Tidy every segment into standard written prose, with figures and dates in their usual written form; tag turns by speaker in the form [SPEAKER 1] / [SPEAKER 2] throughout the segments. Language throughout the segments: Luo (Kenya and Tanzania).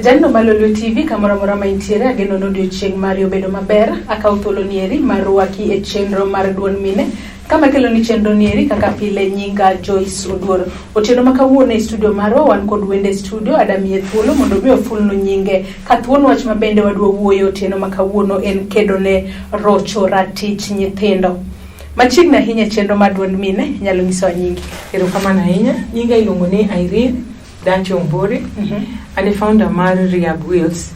[SPEAKER 1] Janeno mar Lolwe TV kamoro amora ma intiere, ageno ni odiochieng' mari obedo maber. Akawo thuolo ni eri mar rwaki e chenro mar duond mine kama kelo ni chenro ni eri kaka pile. Nyinga Joyce Oduor. Otieno ma kawuono e studio marwa wan kod wende studio adamiye thuolo mondo mi ofulnu nyinge ka thuon wach ma bende wadwa wuoyo otieno ma kawuono en kedo ne rocho ratich nyithindo. Machiegni ahinya e chenro mar duond mine, inyalo nyisowa nyingi?
[SPEAKER 2] Erokamano ahinya. Nyinga iluongo ni Irene Dacho Ombori. An e founder mar Rehab Wheels,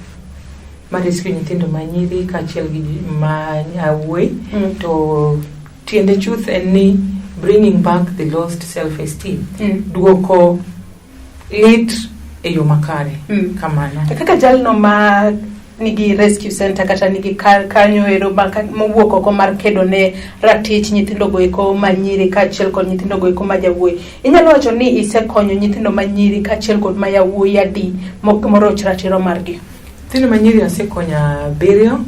[SPEAKER 2] ma rescue nyithindo ma nyiri kaachiel gi ma yawuoyi. To tiende chuth en ni bringing back the lost self esteem. Duoko lit e yo makare. Kamano.
[SPEAKER 1] To kaka jalno ma nigi rescue center kata nigi kanyo ero mowuok oko mar kedo ne ratich nyithindo go eko ma nyiri kaachiel kod nyithindo go eko ma jawuoyi, inyalo wacho ni isekonyo nyithindo ma nyiri kaachiel kod ma yawuoyi adi moroch ratiro margi?
[SPEAKER 2] Nyithindo ma nyiri asekonyo abiriyo,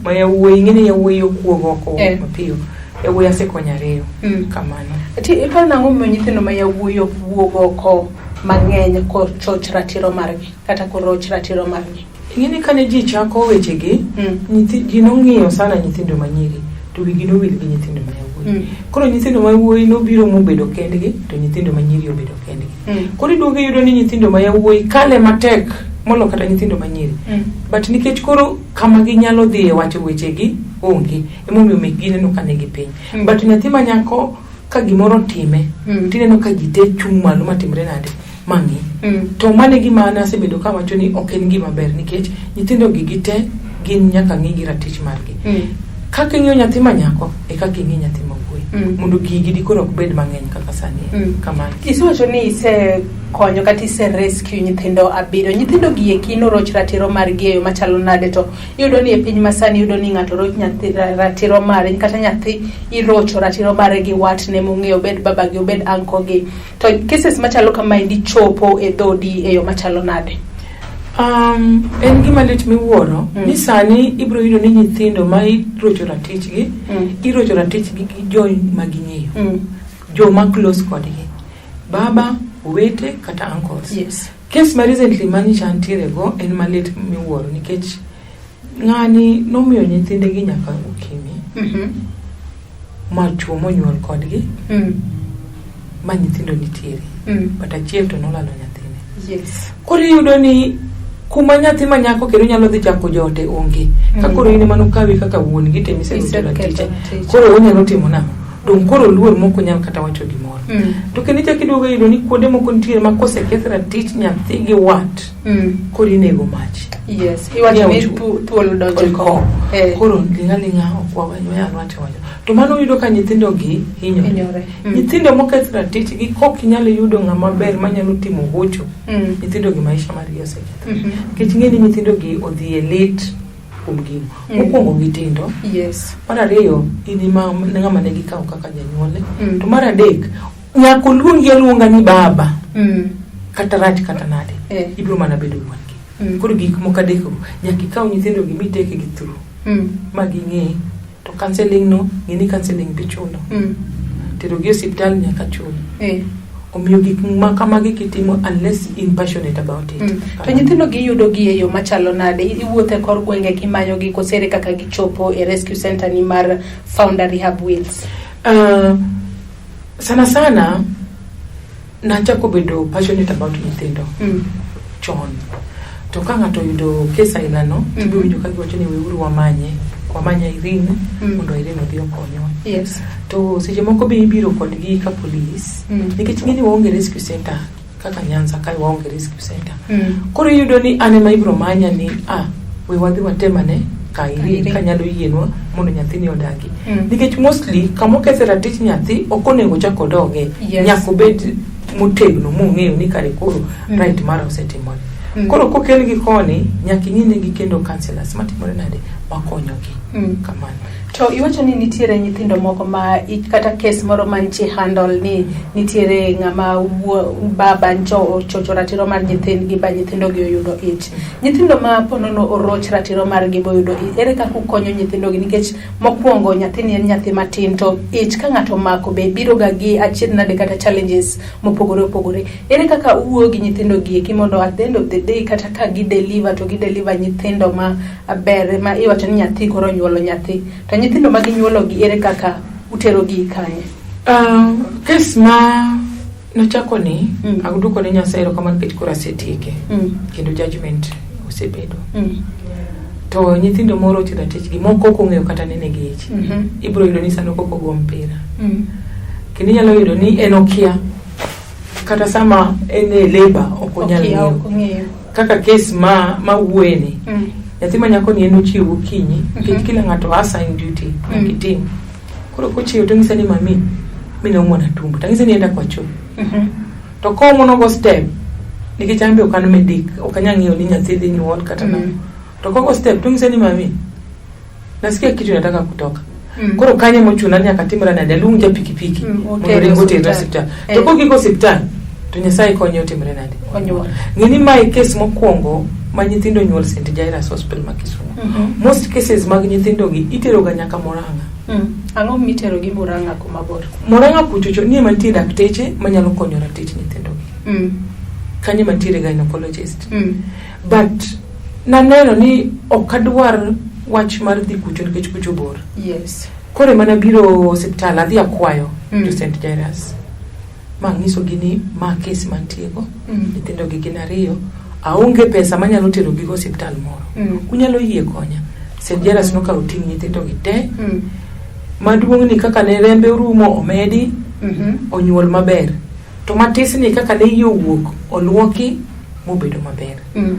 [SPEAKER 2] ma yawuoyi, ing'e ni yawuoyi okuog oko mapiyo. Yawuoyi asekonyo ariyo. Kamano.
[SPEAKER 1] Ti iparo nang'o momiyo nyithindo ma yawuoyi ok wuog oko mang'eny kochoch ratiro margi kata koroch ratiro margi?
[SPEAKER 2] Ing'e ni kane ji chako wechegi, ji nong'iyo sana nyithindo ma nyiri to wigi nowil gi nyithindo ma yawuoyi. Koro nyithindo ma yawuoyi nobiro mobedo kendgi to nyithindo ma nyiri obedo kendgi. Koro iduogo iyudo ni nyithindo ma yawuoyi kale matek molo kata nyithindo ma nyiri. But nikech koro kama ginyalo dhiye wacho wechegi onge, emomiyo mekgi neno ka nigi piny. But nyathi ma nyako ka gimoro otime, tineno ka ji te chung' malo matimre nade mang'i. To mano e gima an asebedo kawacho ni ok en gima ber, nikech nyithindo gi gite gin nyaka ng'i gi ratich margi. Kaka ing'iyo nyathi ma nyako e kaka ing'i nyathi ma wuoyi. Mondo gigi dikoro ok bed mang'eny kaka sani. Kamano.
[SPEAKER 1] Isewacho ni isekonyo kata ise rescue nyithindo abiriyo. Nyithindo gi eki noroch ratiro margi e yo machalo nade? To iyudo ni e piny masani iyudo ni ng'ato roch nyathi ratiro mare kata nyathi irocho ratiro mare gi watne mong'eyo, obed babagi, obed uncle gi. To cases machalo kamaendi chopo e dhodi e yo machalo nade?
[SPEAKER 2] En gima lit miwuoro ni sani ibiro yudo ni nyithindo ma irocho ratichgi, irocho ratichgi gi jo ma ging'eyo, joma close kodgi, baba, owete kata uncles. Case ma recently manyicha antiere go en malit miwuoro, nikech ng'ani nomiyo nyithinde gi nyaka ukimwi ma chuo monyuol kodgi ma nyithindo nitiere, but achiel to nolalo nyathine. Koro iyudo ni kuma nyathi ma nyako kendo nyalo dhi chako jote onge ka koro in ema nokawi kaka wuon gi temiserocho
[SPEAKER 1] Iseketho
[SPEAKER 2] ratiche.
[SPEAKER 1] ratiche.
[SPEAKER 2] Koro onyalo timo nang'o? Dong koro luor mok onyal kata wacho gimoro. To kendo ichako iduogo iyudo ni kuonde moko nitiere ma koseketh ratich nyathi gi wat, koro inego mach.
[SPEAKER 1] Yes. Iwacho ni thuol donjo e ko.
[SPEAKER 2] Koro ling'a ling'a ok wanyal wacho wacho. To mano yudo ka nyithindo gi hinyore.
[SPEAKER 1] Hinyore.
[SPEAKER 2] Nyithindo moketh ratichgi kok inyalo yudo ng'ama ber manyalo timo hocho, nyithindo gi maisha margi osekethore. Nikech ing'e ni nyithindo gi odhi e lit kuom gino. Mokwongo gitindo. Mar ariyo, in ema ng'ama ne gikawo kaka janyuolne. To mar adek, nyaka oluongi aluonga ni baba. Kata rach kata nade. Ibiro mana bedo wuon-gi. Koro gik moko adek go, nyaka ikaw nyithindo gi mitekgi through. Ma ging'e. To counseling no, ng'e ni counseling be chulo. Tero gi e osiptal nyaka chul. Omiyo gik ma kamagi kitimo unless in passionate about it.
[SPEAKER 1] To nyithindo gi iyudo gi e yo machalo nade? Iwuotho e kor gwenge kimanyo gi kose ere kaka gichopo e rescue center ni mar founder Rehab Wheels?
[SPEAKER 2] Sana sana nachako bedo passionate about nyithindo chon. To ka ng'ato oyudo kes aila no, tibiro winjo ka giwacho ni weuru wamanye, wamanye Irene mondo Irene odhi okonywa. To seche moko be ibiro kodgi ka polis, nikech ing'e ni waonge rescue center kaka Nyanza kae waonge rescue center. Koro iyudo ni an ema ibiro manya ni we wadhi watemane ka Irene
[SPEAKER 1] Irene.
[SPEAKER 2] kanyalo yienwa mondo nyathini odagi. Nikech mostly kama okethe ratich nyathi ok onego chak odoge. Nyaka obed motegno mong'eyo ni kare koro right mara osetimore. Koro kokelgi koni nyaka ing'i negi kendo counselors matimore nade makonyogi. Kamano.
[SPEAKER 1] To iwacho ni nitiere nyithindo moko ma kata kes moro mantie handle ni nitiere ng'ama baba ncho ochocho ratiro mar nyithindgi ba nyithindo gi oyudo ich. Nyithindo ma ponono oroch ratiro margi boyudo ich, ere kaka ukonyo nyithindo gi nikech mokwongo nyathini en nyathi matin to ich ka ng'ato omako be biro ga gi achiedh nade kata challenges mopogore opogore. Ere kaka uwuoyo gi nyithindo gi eki mondo at the end of the day kata ka gi deliver to gi deliver nyithindo ma ber ma iwacho ni nyathi koro onyuolo nyathi to nyithindo ma ginyuolo gi ere kaka utero gi kanye?
[SPEAKER 2] Kes ma nachako ni aduoko ne Nyasaye erokamano nikech koro asetieke kendo judgment osebedo. To nyithindo moro ocho ratich moko ok ong'eyo kata nene gi ich. Ibiro yudo ni sano koko go mpira. Kendo inyalo yudo ni en okia kata sama en e labor ok onyal ng'eyo. Kaka kes ma wuoye ni nyathi ma nyako ni en ochiew gokinyi nikech kila ng'ato assign duty nyaka itim. Koro kochiew to ng'ise ni mami mina umwa na tumbo tang'ise ni enda kwa choo. To komo go step nikech an be ok an medic ok anyal ng'eyo ni nyathi dhi nyuol kata nang'o. To kogo step to ng'ise ni mami nasikia kitu inataka kutoka. Koro kanyo mochuna ni nyaka timra nade aluong ja pikipiki mondo oring oterna osiptal. To kogik osiptal to Nyasaye konye otimre nade.
[SPEAKER 1] Onyuol.
[SPEAKER 2] Ng'e ni mae kes mokwongo ma nyithindo nyuol St. Jairus Hospital ma Kisumu. Most cases mag nyithindo gi itero ga nyaka Murang'a.
[SPEAKER 1] Ang'o mitero gi Murang'a kuma bor?
[SPEAKER 2] Murang'a kuchocho nie mantie dakteche manyalo konyo ratich nyithindo gi. Kanyo mantiere gynecologist. But naneno ni ok adwar wach mar dhi kucho nikech kucho bor.
[SPEAKER 1] Yes.
[SPEAKER 2] Koro ema nabiro osiptal adhi akwayo jo St. Jairus. Ma ang'isogi ni ma kes mantiego. Nyithindo gi gin ariyo. Aonge pesa manyalo tero gi osiptal moro. Unyalo yie konya. St. Jairus nokawo ting' nyithindo gi te. Maduong' ni kaka ne rembe orumo omedi onyuol maber. To matis ni kaka ne iye owuok oluoki mobedo maber.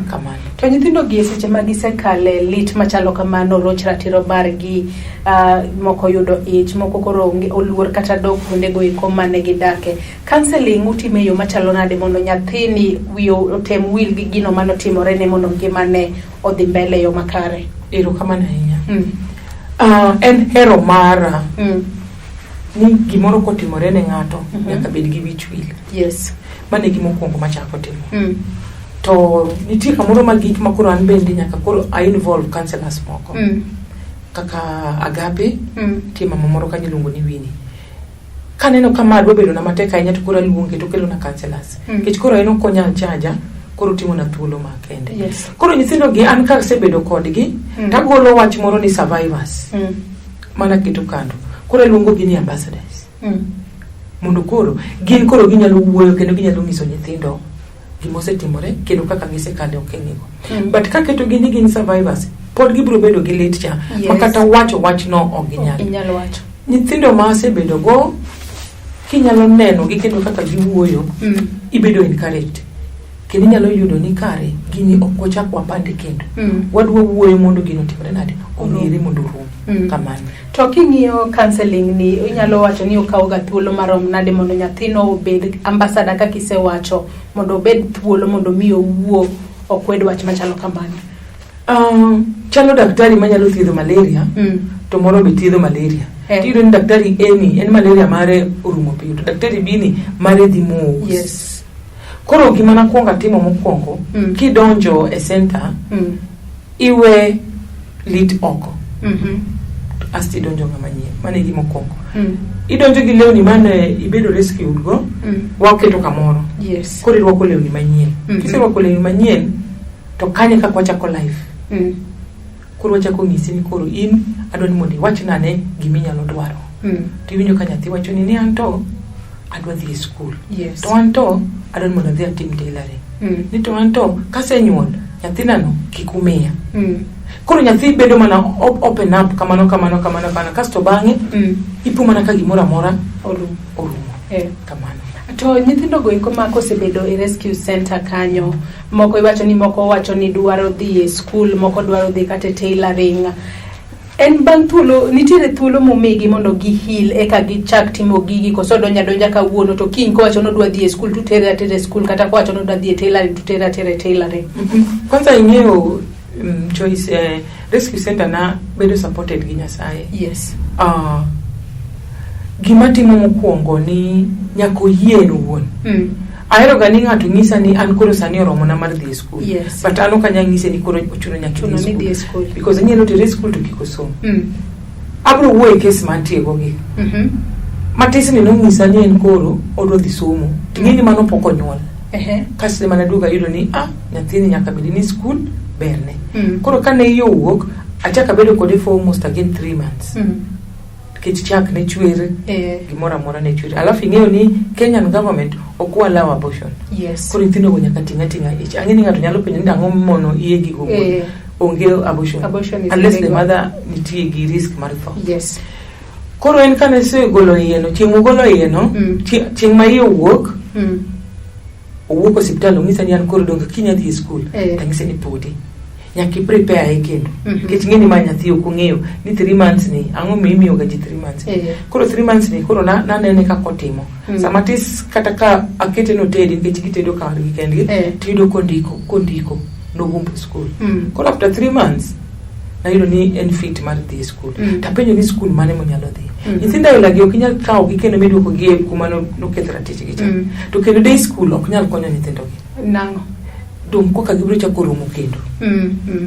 [SPEAKER 2] Kamano.
[SPEAKER 1] To nyithindo gi e seche ma gisekale lit machalo kamano oroch ratiro margi, moko yudo ich, moko koro onge oluor kata dok kuondego eko mane gidake. Counseling utime e yo machalo nade mondo nyathini wiye otem wil gi gino manotimore ne mondo ngimane odhi mbele e yo makare?
[SPEAKER 2] Erokamano ahinya. En hero mara ni gimoro kotimore ne ng'ato nyaka bed gi wich wil.
[SPEAKER 1] Yes.
[SPEAKER 2] Mano e gima okwongo machako timo. To nitie kamoro magik ma koro an bende nyaka koro a involve counselors moko. Kaka Agape, nitie mama moro kanyo iluongo ni Winnie. Kaneno ka ma dwa bedo na matek ahinya to koro aluonge to okelona counselors. Nikech koro en ok onyal chaja, koro oting'ona thuolo makende.
[SPEAKER 1] Yes.
[SPEAKER 2] Koro nyithindo gi an kasebedo kodgi, tagolo wach moro ni survivors. Mana keto kando. Koro aluongo gi ni ambassadors. Mondo koro gin koro ginyalo wuoyo kendo ginyalo nyiso nyithindo gimosetimore kendo kaka gisekale okengego. But kaketo gi ni gin survivors, pod gibiro bedo gi lit cha.
[SPEAKER 1] Yes.
[SPEAKER 2] Ma kata wacho wachno ok ginyal.
[SPEAKER 1] Inyal wacho.
[SPEAKER 2] Nyithindo ma asebedo go kinyalo neno gi kendo kaka giwuoyo, ibedo encouraged. Kendo inyalo yudo ni kare gini ok wachak wapande kendo. Wadwa wuoyo mondo gino otimre nade? Ong'ere mondo orum. Kamano.
[SPEAKER 1] To king'iyo counseling ni inyalo wacho ni okawo ga thuolo marom nade mondo nyathino obed ambassador kaka isewacho mondo obed thuolo mondo mi owuo okwed wach machalo kamano?
[SPEAKER 2] Chalo daktari manyalo thiedho malaria to moro be thiedho malaria. Tiyudo ni daktari A ni en malaria mare orumo piyo to daktari B ni mare dhi mos.
[SPEAKER 1] Yes.
[SPEAKER 2] Koro gima nakwongo atimo mokwongo kidonjo e center iwe lit oko. Asto idonjo ng'ama nyien. Mano e gima okwongo. Idonjo gi lewni mane ibedo rescued go, waketo kamoro.
[SPEAKER 1] Yes.
[SPEAKER 2] Koro irwako lewni manyien. Kiserwako lewni manyien, to kanyo kaka wachako life. Koro wachako ng'isi ni koro in adwa ni mondo iwachna ane gima inyalo dwaro. To iwinjo ka nyathi wacho ni an to adwa dhi e skul.
[SPEAKER 1] Yes.
[SPEAKER 2] To an to adwa ni mondo adhi atim tailoring. Ni to an to kasenyuol nyathinano kik umiya. Koro nyathi bedo mana open up kamano kamano kamano kamano kasto bang'e ipo mana ka gimoro amora
[SPEAKER 1] Orumo.
[SPEAKER 2] orumo. Kamano.
[SPEAKER 1] To nyithindo go eko ma kosebedo e rescue center kanyo, moko iwacho ni moko wacho ni dwaro dhi e skul, moko dwaro dhi kata e tailoring. En bang' thuolo, nitiere thuolo momigi mondo gi heal eka gichak timo gigi koso donja donja kawuono to kiny kowacho ni odwa dhi e skul tutere atera e skul kata kowacho ni odwa dhi e tailoring tutere atera e tailoring.
[SPEAKER 2] Kwanza ing'eyo Joyce, rescue center na bedo supported gi Nyasaye. Gima timo mokwongo ni nyaka oyie en owuon. Ahero ga ni ng'ato nyisa ni an koro sani oromona mar dhi e skul. But an ok anyal nyise ni koro ochuno nyaka
[SPEAKER 1] Chuno ni dhi e skul.
[SPEAKER 2] Because inyalo tere e skul to kik osom. Abro wuoyo e kes mantie go gi. Matis ni nonyisa ni en koro odwa dhi somo. Ting'e ni mano pok onyuol. Kasto ema naduogo ayudo ni nyathini nyaka bed ni skul berne. Koro kane iye owuok, achako abedo kode for almost again 3 months. Nikech chak ne chwer, gimoro amora ne chwer. Alafu ing'eyo ni Kenyan government ok allow abortion. Koro nyithindo go nyaka ting' ating'a ich. Ang'e ni ng'ato nyalo penjo ni ang'o mono iye gi go onge abortion.
[SPEAKER 1] Abortion is
[SPEAKER 2] Unless the
[SPEAKER 1] illegal.
[SPEAKER 2] mother nitie gi risk mar tho. Koro en kane osegolo iye no, chieng' mogolo iye no, chieng' ma iye owuok, owuok osiptal onyisa ni an koro donge kiny adhi e skul. Tanyise ni podi. Nyaka i prepare e kendo. Nikech ing'e ni ma nyathi ok ong'eyo ni 3 months ni ang'o miyo ga ji 3 months. Koro 3 months ni koro nanene kaka otimo. Sama tis kata ka akete notedi nikech gitedo kargi kendgi, tiyudo kondiko nogombo skul. Koro after 3 months nayudo ni en fit mar dhi e skul. Tapenjo ni skul mane monyalo dhi. Nyithindo aila gi ok inyal kawo gi kendo miduoko gi e kuma noketh ratichgi cha. To kendo day school ok nyal konyo nyithindo gi.
[SPEAKER 1] Nang'o?
[SPEAKER 2] Dong koka gibiro chako romo kendo.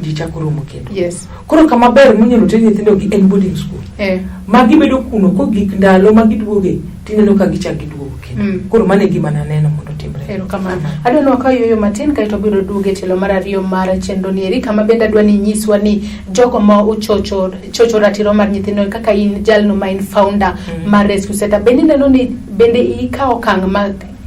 [SPEAKER 2] Ji chako romo kendo. Koro kama ber minyalo ter nyithindo gi en boarding school. Ma gibedo kuno kogik ndalo ma giduoge tineno ka gichak giduogo kendo. Koro mano e gima naneno mondo otimre.
[SPEAKER 1] Erokamano. Adwa ni wakaw yueyo matin kaeto wabiro duogo e tielo mar ariyo mar chenro ni eri kama bende adwa ni inyiswa ni jogo ma ochocho chocho ratiro mar nyithindo kaka in jalno ma in founder mar Rescue Center bende ineno ni bende ikawo okang'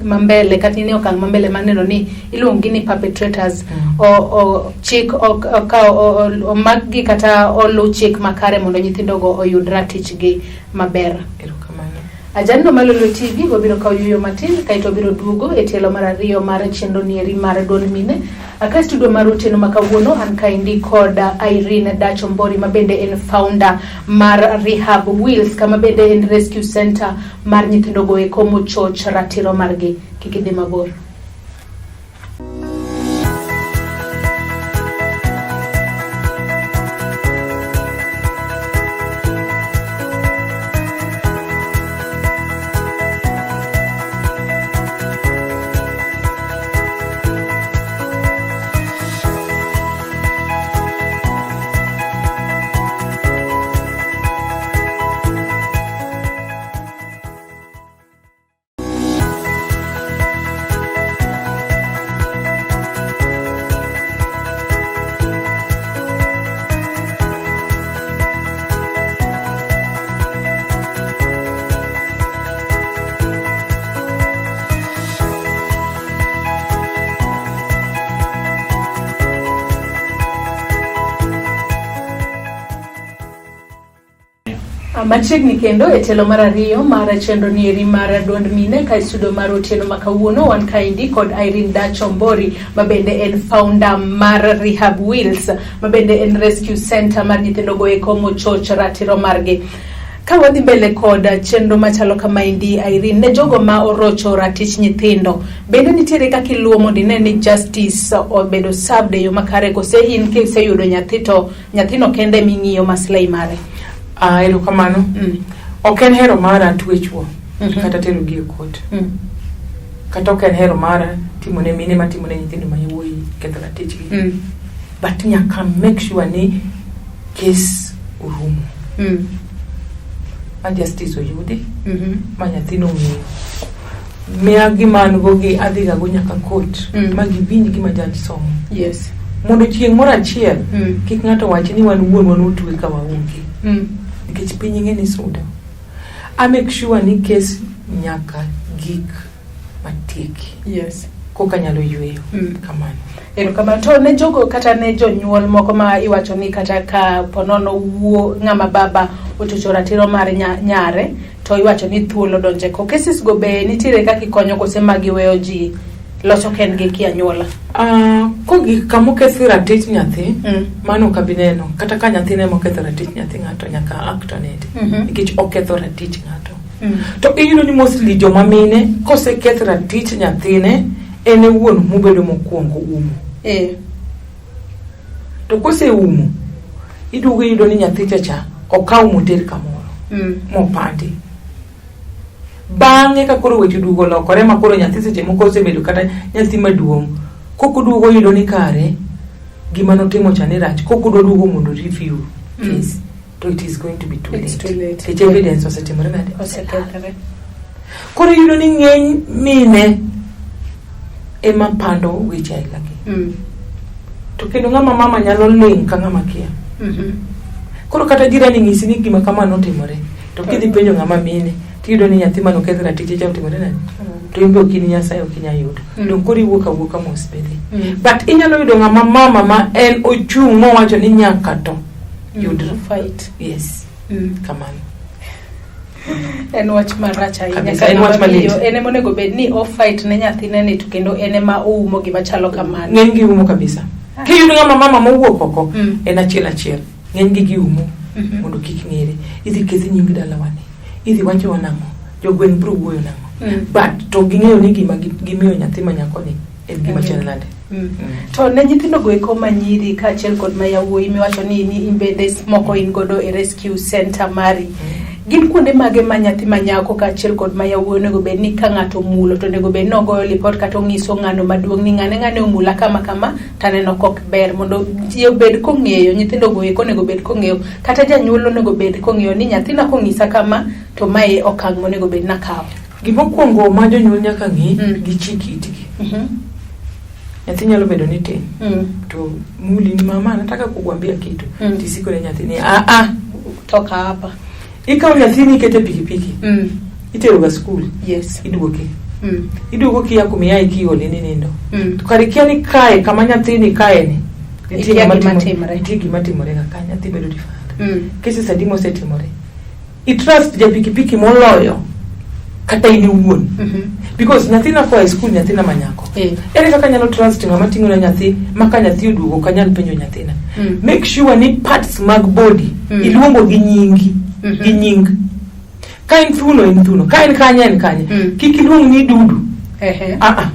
[SPEAKER 1] ma mbele kata in e okang' ma mbele mar neno ni iluongo gi ni perpetrators o chik omakgi kata oluw chik makare mondo nyithindogo oyud ratichgi maber.
[SPEAKER 2] Erokamano.
[SPEAKER 1] Ajanno mar Lolwe TV wabiro kawo yueyo matin kaeto wabiro duogo e tielo mar ariyo mar chenro nieri mar duond mine. Aka studio mar otieno ma kawuono an kaendi kod Irene Dacho Mbori ma bende en founder mar Rehab Wheels kama bende en rescue center mar nyithindo go eko mochoch ratiro margi. Kik idhi mabor. Machiegni kendo e tielo mar ariyo mar chenro nieri mar duond mine ka e studio mar otieno ma kawuono wan kaendi kod Irene Dacho Mbori ma bende en founder mar Rehab Wheels ma bende en rescue center mar nyithindo go eko mochoch ratiro margi. Ka wadhi mbele kod chenro machalo kamaendi Irene, ne jogo ma orocho ratich nyithindo, bende nitiere kaka iluwo mondo ine ni justice obedo served e yo makare kose in kiseyudo nyathi to nyathino kende ming'iyo maslahi mare?
[SPEAKER 2] Erokamano. Ok en hero mara twe chuo kata tero gi e court. Kata ok en hero mara timo ne mine matimo ne nyithindo ma yawuoyi ketho ratichgi. But nyaka make sure ni case orumo. Ma justice oyudi, ma nyathino ong'eyo. Miya gima an go gi adhi ga go nyaka court ma giwinj gima judge somo. Mondo chieng' moro achiel kik ng'ato wach ni wan wuon wan otwe ka waonge. Nikech piny ing'e ni sudo. I make sure ni case nyaka gik matieki. Koka nyalo yweyo. Kamano.
[SPEAKER 1] Erokamano. To ne jogo kata ne jonyuol moko ma iwacho ni kata ka ponono wuo ng'ama baba ochocho ratiro mar nyare to iwacho ni thuolo donje ko. Cases go be nitiere kaka ikonyo kose magi weyo ji loso kendgi ki anyuola?
[SPEAKER 2] Kogik kama okethi ratich nyathi, mano ok abi neno. Kata ka nyathi ne moketho ratich nyathi ng'ato nyaka act on it. Nikech oketho ratich ng'ato. To iyudo ni mostly joma mine koseketh ratich nyathine en e wuon mobedo mokwongo umo. To koseumo, iduogo iyudo ni nyathi cha cha okaw moter kamoro mopandi. Bang'e ka koro weche oduogo olokore ma koro nyathi seche moko osebedo kata nyathi maduong', kok oduogo oyudo ni kare gima notimo cha ni rach, kok odwa duogo mondo review case, to it is going to be too
[SPEAKER 1] It's
[SPEAKER 2] late.
[SPEAKER 1] too late.
[SPEAKER 2] Nikech evidence osetimore nade?
[SPEAKER 1] Osekethore.
[SPEAKER 2] Koro iyudo ni ng'eny mine ema pando weche aila gi. To kendo ng'ama mama nyalo ling' ka ng'ama kia. Koro kata jirani ng'isi ni gima kama notimore, to kidhi penjo ng'ama mine, tiyudo ni nyathi manoketh ratiche cha otimore nade? To in be ok in Nyasaye ok inyal yudo. Dong' koro iwuok awuoka mos bende. But inyalo yudo ng'ama mama ma en ochung' mowacho ni nyaka to yud.
[SPEAKER 1] Fight.
[SPEAKER 2] Yes. Kamano.
[SPEAKER 1] En wach marach ahinya.
[SPEAKER 2] Kabisa, en wach malit.
[SPEAKER 1] En ema onego bed ni o fight ne nyathine ni to kendo en ema oumo gima chalo kamano.
[SPEAKER 2] Ng'eny gi umo kabisa. Kiyudo ng'ama mama mowuok oko, en achiel achiel. Ng'eny gi giumo mondo kik ng'ere. Idhi kethi nying dalawani. Idhi wachowa nang'o? Jogweng' biro wuoyo nang'o? But to ging'eyo ni gima gimiyo nyathi ma nyakoni en gima chal nade.
[SPEAKER 1] To ne nyithindo go eko ma nyiri kaachiel kod ma yawuoyi miwacho ni ni in bende moko in godo e rescue center mari. Gin kuonde mage ma nyathi ma nyako kaachiel kod ma yawuoyi onego bed ni ka ng'ato omulo to onego bed ni ogoyo lipot kata ong'iso ng'ano maduong' ni ng'ane ng'ane omula kama kama to aneno kok ber mondo ji obed kong'eyo nyithindo go eko onego bed kong'eyo kata janyuol onego bed kong'eyo ni nyathina kong'isa kama to mae okang' monego bed nakawo.
[SPEAKER 2] Gimokwongo ma jonyuol nyaka ng'i gichik itgi. Nyathi nyalo bedo ni tin to muli ni mama nataka kukuambia kitu tisiko ne nyathi ni a a
[SPEAKER 1] Toka hapa.
[SPEAKER 2] Ikawo nyathini ikete pikipiki itero ga skul iduoke iduogo kia kumiaye kiole ni nindo to kare ikia ni kae kama nyathini kae ni nitie
[SPEAKER 1] Ikia
[SPEAKER 2] gima
[SPEAKER 1] gima
[SPEAKER 2] timo-
[SPEAKER 1] timore.
[SPEAKER 2] nitie gima timore ga ka nyathi bedo defiant cases adi mosetimore itrust ja pikipiki moloyo kata in iwuon because nyathina koa e skul nyathina ma nyako ere kaka anyalo trust ng'ama ting'o na nyathi ma ka nyathi oduogo ok anyal penjo nyathina make sure ni parts mag body iluongo gi nyingi gi nying ka en thuno en thuno ka en kanye en kanye kik iluong ni dudu ah ah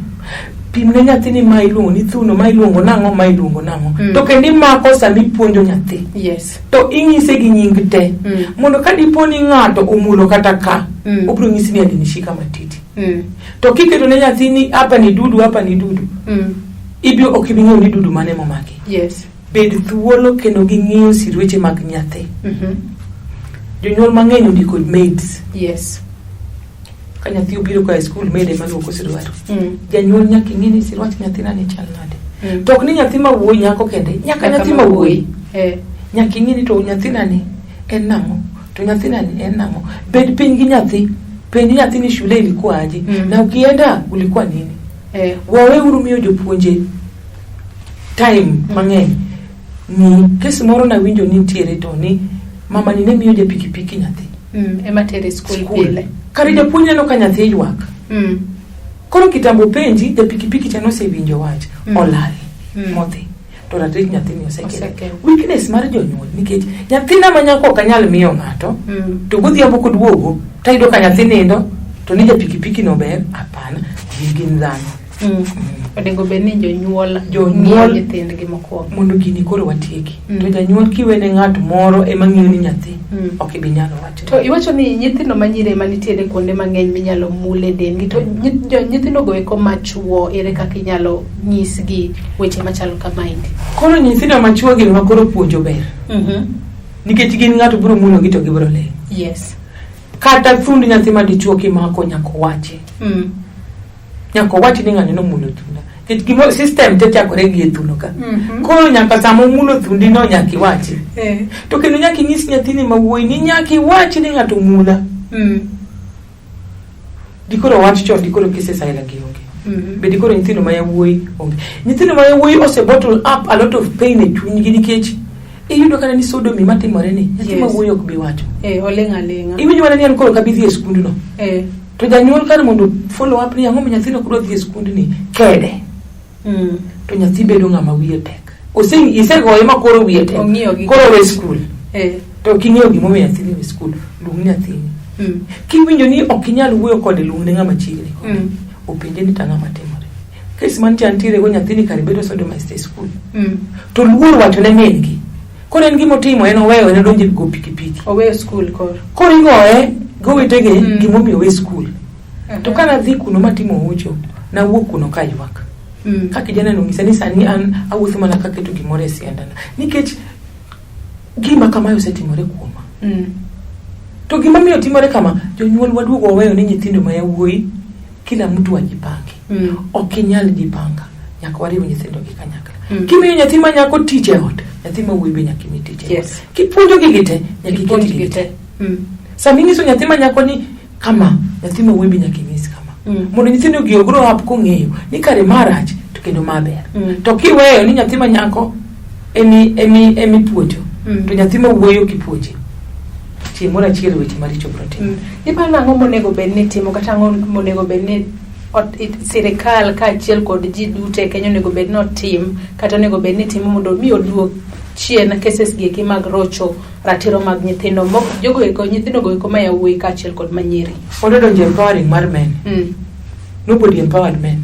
[SPEAKER 2] pim ne nyathi ni ma iluongo ni thuno ma iluongo nang'o ma iluongo nang'o to kendo imako sama ipuonjo nyathi to inyise gi nying te mondo ka dipo ni ng'ato omulo kata ka obiro nyisi ni alinishika matiti to kiketo ne nyathi ni hapa ni dudu hapa ni dudu ibiro ok ibi ng'eyo ni dudu mane momaki bed thuolo kendo gi ng'iyo sirweche mag nyathi jonyuol mang'eny ondiko maids ka nyathi obiro koa e skul maid ema luoko sirwach janyuol nyaka ing'e ni sirwach nyathina ni chal nade to ok ni nyathi ma wuoyi nyako kende nyaka nyathi ma wuoyi nyaka ing'e ni to nyathina ni en nang'o to nyathina ni en nang'o bed piny gi nyathi penj nyathi ni shule ilikuwa aje na ukienda ulikuwa nini waweuru miyo jopuonje time mang'eny ni kes moro nawinjo ni nitiere to ni mama ni ne miyo ja pikipiki nyathi
[SPEAKER 1] Ema tere skul
[SPEAKER 2] Skul.
[SPEAKER 1] pile.
[SPEAKER 2] Kare japuonj neno ka nyathi ywak koro kitambo penji ja pikipiki cha nosewinjo wach olal modhi to ratich nyathini osekele
[SPEAKER 1] Osekele.
[SPEAKER 2] weakness mar jonyuol nikech nyathina ma nyako ok anyal miyo ng'ato to godhiambo koduogo tayudo ka nyathi nindo to ni ja pikipiki no ber hapana ji gin dhano
[SPEAKER 1] Onego bed ni jonyuol
[SPEAKER 2] Jonyuol-
[SPEAKER 1] ng'iyo nyithindgi mokwongo.
[SPEAKER 2] mondo gini koro watieki to janyuol kiwene ng'at moro ema ng'iyo ni nyathi ok ibi nyalo wacho
[SPEAKER 1] To iwacho ni nyithindo ma nyiri ema nitiere kuonde mang'eny minyalo mul e dendgi to nyithindo go eko machuo ere kaka inyalo nyisgi weche machalo kamaendi?
[SPEAKER 2] Koro nyithindo machuo gin ma koro puonjo ber nikech gin ng'ato biro mulogi to gibiro ling Kata thund nyathi ma dichuo kimako nyaka owachi nyaka owachi ni ng'ani nomulo thunda nikech gimo system te chakore gi e thuno ka koro nyaka sama omulo thundi no nyaka iwachi to kendo nyaka inyis nyathini ma wuoyi ni nyaka iwachi ni ng'ato omula dikoro wach chon dikoro cases aila gi onge be dikoro nyithindo ma yawuoyi onge nyithindo ma yawuoyi ose bottle up a lot of pain e chunygi nikech iyudo kata ni sodomy matimore ni nyathi ma wuoyi ok bi wacho
[SPEAKER 1] Oling' aling'a.
[SPEAKER 2] Iwinjo mana ni an koro ok abi dhi e skundno to janyuol kar mondo follow up ni ang'o ma nyathino ok dwa dhi e skundni kede to nyathi bedo ng'ama wiye tek ose isegoye ma koro wiye tek
[SPEAKER 1] Ong'iyo gi-
[SPEAKER 2] koro we skul to ok ing'eyo gimomiyo nyathini we skul luong nyathini kiwinjo ni ok inyal wuoyo kode luong ne ng'ama chiegni kode openje ni to ang'o matimore Kes man nitiere go nyathini kare bedo sodomized e school. To luor wacho ne min gi. Koro en gimotimo en oweyo en odonjo go pikipiki.
[SPEAKER 1] Oweyo school koro.
[SPEAKER 2] Koro igoye gowetege gimomiyo owe school. To kana dhi kuno matimo hocho, nawuok kuno kaywak. Ka kijana no onyisa ni sani an awuotho mana kaketo gimoro e siandana. Nikech gima kamae osetimore kuoma. To gimomiyo timore kama, jonyuol waduogo waweyo ni nyithindo ma yawuoyi kila mtu ajipange. Ok inyal jipanga, nyaka wariw nyithindo gi kanyakla. Kimiyo nyathi ma nyako tich e ot, nyathi ma wuoyi be nyaka imi tich e ot. Kipuonjo gi te, nyaka
[SPEAKER 1] Ipuonj
[SPEAKER 2] iketgi
[SPEAKER 1] gi
[SPEAKER 2] gi te.
[SPEAKER 1] te.
[SPEAKER 2] Sama inyiso nyathi ma nyako ni kama, nyathi ma wuoyi be nyaka inyis kama. Mondo nyithindo gi grow up kong'eyo ni kare ma rach to kendo ma ber. To kiweyo ni nyathi ma nyako emi puonjo, to nyathi ma wuoyi ok ipuonje, chieng' moro achiel weche maricho biro timo.
[SPEAKER 1] Iparo ang'o monego bed ni timo kata ang'o monego bed ni sirikal kaachiel kod ji duto e Kenya onego bed ni otim kata onego bed ni timo mondo mi oduok chien cases gi eki mag rocho ratiro mag nyithindo mok jogo eko, nyithindo go eko ma yawuoyi kaachiel kod manyiri?
[SPEAKER 2] Wadwa donjo empowering mar men. Nobody empowered men.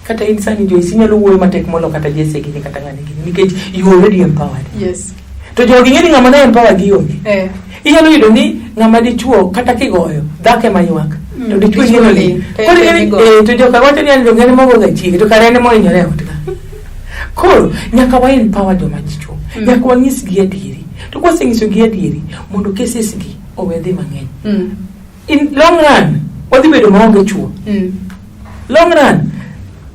[SPEAKER 2] Kata in sani Joyce inyalo wuoyo matek molo kata Jesse gini kata ng'ani gini nikech you already empowered. To jogi ng'e ni ng'ama ne empower gi onge. Inyalo yudo ni ng'ama dichuo kata kigoyo dhako ema ywak. To dichuo
[SPEAKER 1] Dichuo
[SPEAKER 2] ing'e
[SPEAKER 1] ling',
[SPEAKER 2] ni
[SPEAKER 1] to
[SPEAKER 2] koro
[SPEAKER 1] en
[SPEAKER 2] ing'e ni
[SPEAKER 1] migoyo.
[SPEAKER 2] To joka wacho ni an donge en mogo ga chiege to kare en mohinyore e ot ka. Koro nyaka wa empower joma dichuo. Nyaka wanyisgi adieri. To kwasenyisogi adieri mondo cases gi owe dhi mang'eny. In long run wadhi bedo maonge chuo. Long run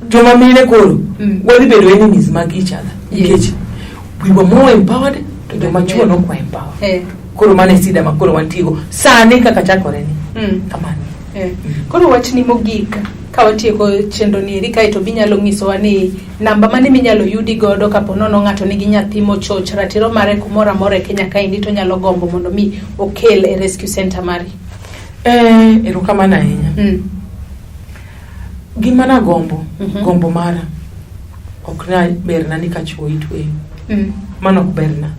[SPEAKER 2] joma mine koro wadhi bedo enemies mag each other nikech we were more empowered to joma chuo nok wa empowered. Koro mano e sida ma koro wantiego sani kaka chakore ni. Kamano.
[SPEAKER 1] Koro wachni mogik ka watieko chenro ni eri, kaeto binyalo nyisowa ni namba mane minyalo yudi godo kapo nono ng'ato nigi nyathi mochoch ratiro mare kumoro amora e Kenya kaendi to nyalo gombo mondo mi okel e rescue center mari.
[SPEAKER 2] Erokamano ahinya. Gima nagombo, gombo mara ok na berna ni ka chuo itweyo. Mano ok berna.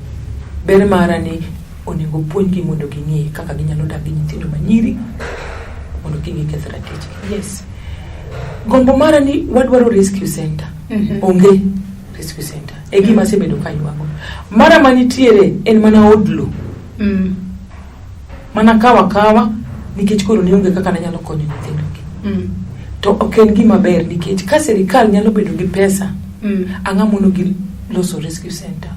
[SPEAKER 2] Ber mara ni onego puonjgi mondo ging'e kaka ginyalo dak gi nyithindo manyiri mondo kik giketh ratichgi. Gombo mara ni wadwaro rescue center. Onge rescue center. E gima asebedo kaywago. Mara manitiere en mana od lo. Mana kawa kawa nikech koro ne onge kaka nanyalo konyo nyithindo gi. To ok en gima ber nikech ka sirikal nyalo bedo gi pesa, ang'o mono gi loso rescue center?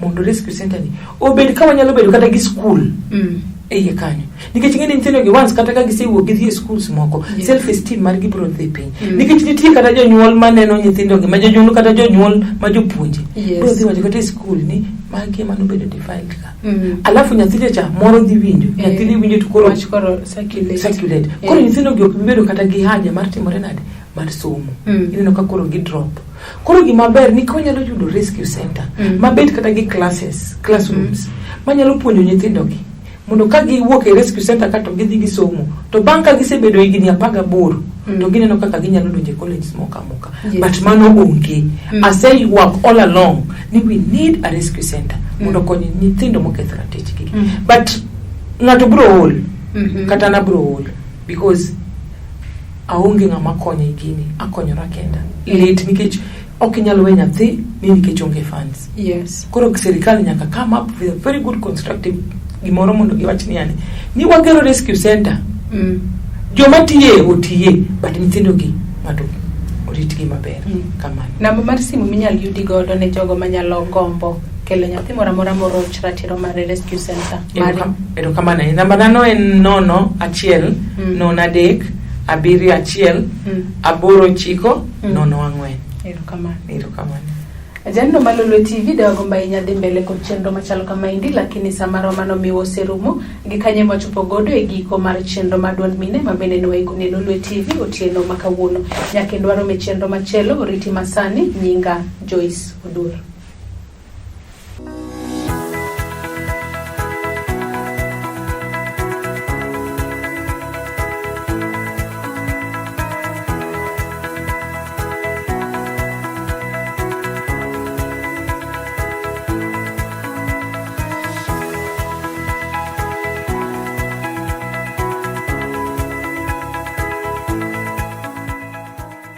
[SPEAKER 2] Mondo rescue center ni obed ka wanyalo bedo kata gi school e iye kanyo. Nikech ing'e ni nyithindo gi once kata ka gisewuok gidhi e schools moko, self esteem margi biro dhi piny. Nikech nitie kata jonyuol maneno nyithindo gi, ma jonyuol kata jonyuol ma jopuonje. Biro dhi wacho kata e school ni magi ema nobedo defiled ka. Alafu nyathine cha moro dhi winjo, nyathine winjo to koro
[SPEAKER 1] Wach koro circulate.
[SPEAKER 2] Circulate. Koro nyithindo gi ok bi bedo kata gi haja mar timore nade mar somo. Ineno ka koro gi drop. Koro gima ber ni ka wanyalo yudo rescue center mabet kata gi classes, classrooms manyalo puonjo nyithindo gi mondo ka giwuok e rescue center ka to gidhi gisomo, to bang' ka gisebedo higni 18 to gineno kaka ginyalo donjo e colleges moko amoka. But mano onge. Aseywak all along ni we need a rescue center mondo okony nyithindo moketho ratichgi. But ng'ato biro ol, kata an abiro ol because aonge ng'ama konya e gini, akonyora kenda. Lit nikech ok inyal we nyathi ni nikech onge funds. Koro sirikal nyaka come up with a very good constructive gimoro mondo giwach ni yani ni wagero rescue center. Joma tiye otiye, but nyithindo gi ng'ato oritgi maber. Kamano.
[SPEAKER 1] Namba mar simu minyalo yudi godo ne jogo manyalo gombo kelo nyathi moro amora moroch ratiro mare rescue center mari?
[SPEAKER 2] Erokamano ahinya. Namba nano en 0 1 0 3 7 1 8 9 0 4.
[SPEAKER 1] Erokamano.
[SPEAKER 2] Erokamano.
[SPEAKER 1] Janeno mar Lolwe TV, dewagombo ahinya dhi mbele kod chenro machalo kamaendi, lakini samaro mano miwa oserumo. Gi kanye mwachopo godo e giko mar chenro mar Duond Mine ma bende ne waiko ne Lolwe TV otieno ma kawuono. Nyaka kendo warom e chenro machielo, oriti masani, nyinga Joyce Oduor.